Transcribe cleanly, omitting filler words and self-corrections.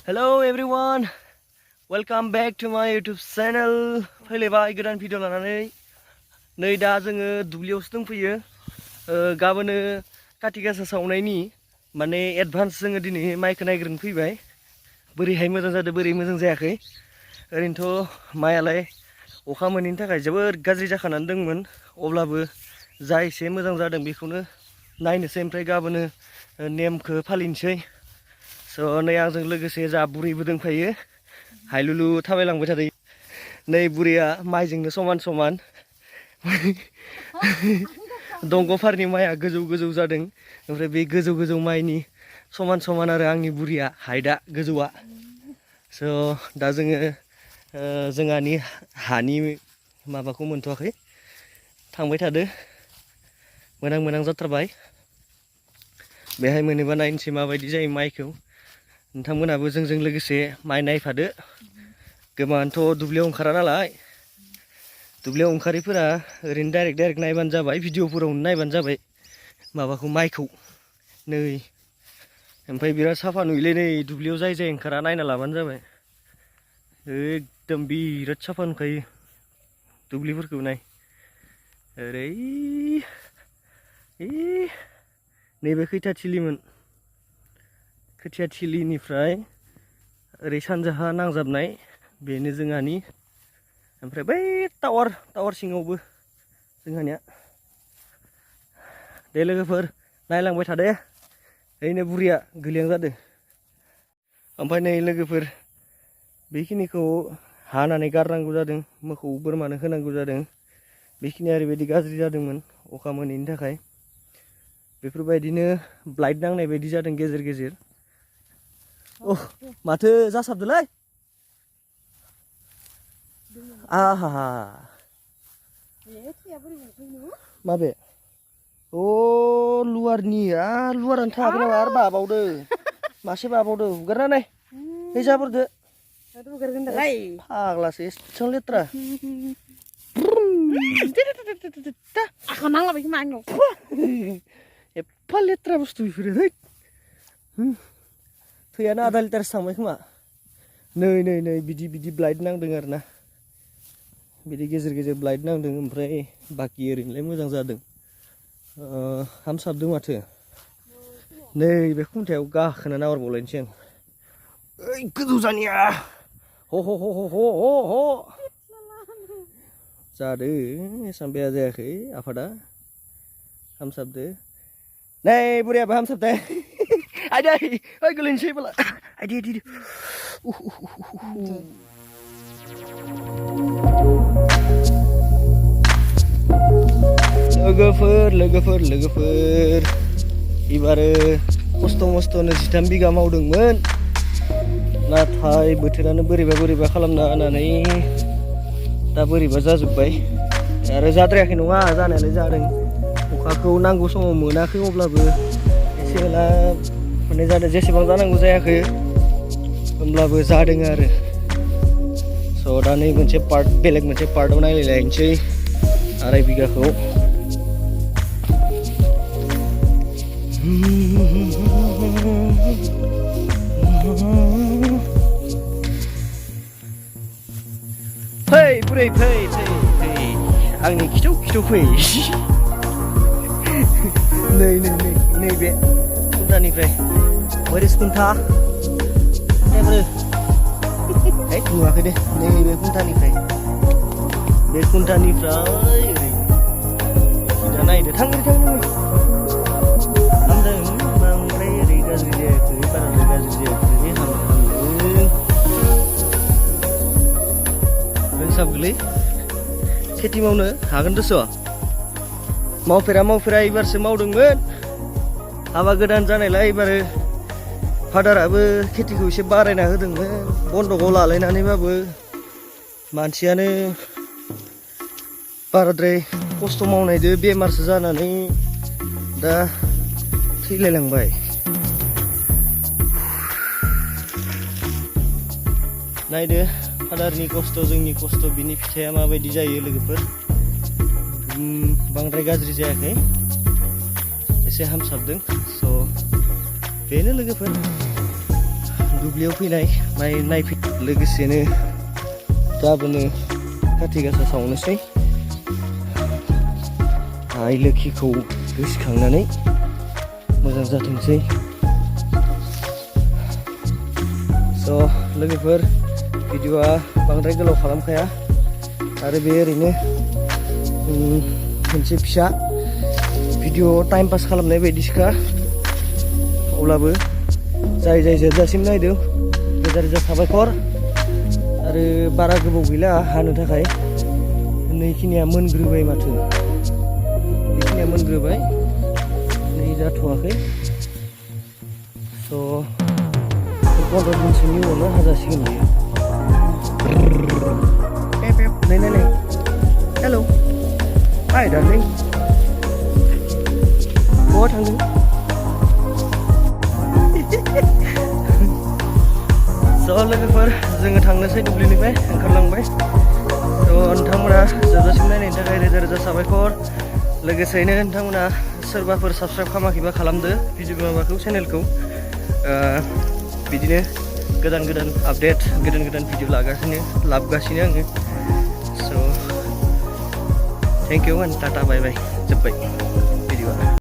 Hello everyone, welcome back to my YouTube channel. फैलायबाय गोदान video लानानै नै दा जोङो दुब्लियावसो दंफैयो गाबोनो काति गासा सावनायनि माने एडभान्स जोङो दिनै माइखौ नायग्रोनो फैबाय बोरैहाय मोजां जादों बोरै मोजां जायाखै ओरैनोथ' माइयालाय अखा मोनैनि थाखाय जोबोद गाज्रि जाखानानै दंमोन अब्लाबो जा एसे मोजां जादों बेखौनो नायनोसै ओमफ्राय गाबोनो नेमखौ फालिनोसै स' नै आंजों लोगोसे जा बुरैबो दंफायो हायलुलु थाबायलांबाय थादों नै बुरैया माइजोंनो समान समान दंग'फोरनि माइया गोजौ गोजौ जादों ओमफ्राय बे गोजौ गोजौ माइनि समान समान आरो आंनि बुरैया हाइटआ गोजौआ स' दा जोङो जोंहानि हानि माबाखौ मोनथ'वाखै थांबाय थादो मोनां मोनां जाथारबाय बेहाय मोनोबा नायनोसै माबायदि जायो माइखौ नोंथांमोनाबो जोंजों लोगोसे माइ नायफादो गोबांथ' दुब्लियाव ओंखारा नालाय दुब्लियाव ओंखारिफोरा ओरैनो डाइरेक्ट नायबानो जाबाय भिडिअफोरावनो नायबानो जाबाय माबाखौ माइखौ नै ओमफ्राय बिराद साफा नुयोलै नै दुब्लियाव जाय जाय ओंखारा नायना लाबानो जाबाय एकदम बिराद साफा नुखायो दुब्लिफोरखौ नाय ओरै नैबे खैथा थिलिमोन खोथिया थिलिनिफ्राय ओरै सानजाहा नांजाबनाय बेनो जोंहानि ओमफ्राय बै टावार सिङावबो जोंहानिया दे लोगोफोर नायलांबाय थादे ओरैनो बुरिया गोलियां जादों ओमफ्राय नै लोगोफोर बेखिनिखौ हानानै गारनांगौ जादों मोसौ बोरमानो होनांगौ जादों बेखिनिया ओरैबायदि गाज्रि जादोंमोन अखा मोनैनि थाखाय बेफोरबायदिनो ब्लाइट नांनाय बायदि जादों गेजेर गेजेर माथो जासाबदोलाय आहा माबे अ लुवारनि लुवारानो थाङाखै नामा आरो बाबावदो मासे बाबावदो हुगारना नाय है जाबोरदो फाग्लासो एसेबां लेथ्रा एफा लेथ्रा बुस्थु बेफोरो है थैयानो आधा लिटारसो थांबाय खोमा नै बिदि ब्लाइट नांदों आरो ना बिदि गेजेर गेजेर ब्लाइट नांदों ओमफ्राय बाखि ओरैनोलाय मोजां जादों हामसाबदों माथो नै बे खुन्थायाव गाखोना नाहरबावलायनोसै आं ओइ गोजौ जानिया ह जादों एसेबां बेया जायाखै आफादा हामसाबदो नै बुरियाबो हामसाबदो आइदै ओइ गोलैनोसै बाला आइदै लोगोफोर एबारो खस्थ' मस्थ'नो 13 बिगा मावदोंमोन नाथाय बोथोरानो बोरैबा खालामना होनानै दा बोरैबा जाजोब्बाय आरो जाद्रायाखै नङा जानायालाय जादों अखाखौ नांगौ समाव मोनाखै अब्लाबो एसे एला माने जादों जेसेबां जानांगौ जायाखै होमब्लाबो जादों आरो स' दा नै बेलेग मोनसे पार्टआव नायलायनोसै 2.5 बिगाखौ फै बुरै फै आंनि खिथौ फै नैबे खुन्थानिफ्राय बोरै खुन्था नुवाखै दे नैबे खुन्थानिफ्राय ओरै नायदो थांदों बांद्राय ओरै गाज्रि जायाखै बाराद्राय गाज्रि जायाखै हामदों रोंसाबगोलै खेथि मावनो हागोन दस' मावफेरा एबारसो मावदोंमोन हाबा गोदान जानायलाय एबारो फादाराबो खेथिखौ एसे बारायना होदोंमोन बन्दकआव लालायनानैबाबो मानसियानो बाराद्राय खस्थ' मावनायदो बेमारसो जानानै दा थैलायलांबाय नायदो फादारनि खस्थ' जोंनि खस्थ' बिनि फिथाइया माबायदि जायो लोगोफोर बांद्राय गाज्रि जायाखै एसे हामसाबदों स' बेनो लोगोफोर दुब्लियाव फैनाय माइ नायफै लोगोसेनो गाबोनो खाथि गासा सावनोसै आइ लोखिखौ गोसोखांनानै मोजां जाथोंसै। स' लोगोफोर भिडिअआ बांद्राय गोलाव खालामखाया आरो बे ओरैनो मोनसे फिसा भिडिअ टाइम पास खालामनाय बायदिसोखा। अब्लाबो जाय जोबजासिम नायदों रोजा रोजा साबायखर। आरो बारा गोबाव गैला हानो थाखाय नैखिनिया मोनग्रोबाय माथो, बेखिनिया मोनग्रोबाय नै जाथ'वाखै। स' 15 दिनसोनि उनावनो हाजासिगोन बियो। नाय हेलौ हाय डार्लिं, बहा थांदों? स' लोगोफोर जोङो थांनोसै दुब्लिनिफ्राय ओंखारलांबाय। थ' नोंथांमोना जोबजासिम नायनायनि थाखाय रोजा रोजा साबायखर। लोगोसेयैनो नोंथांमोना सोरबाफोर साबस्क्राइब खालामाखैबा खालामदो भिडिअ माबाखौ चेनेलखौ। बिदिनो गोदान गोदान आपडेट गोदान भिडिअ लाबोगासिनो आङो। So' thank you and tata bye bye. जोब्बाय भिडिअआ।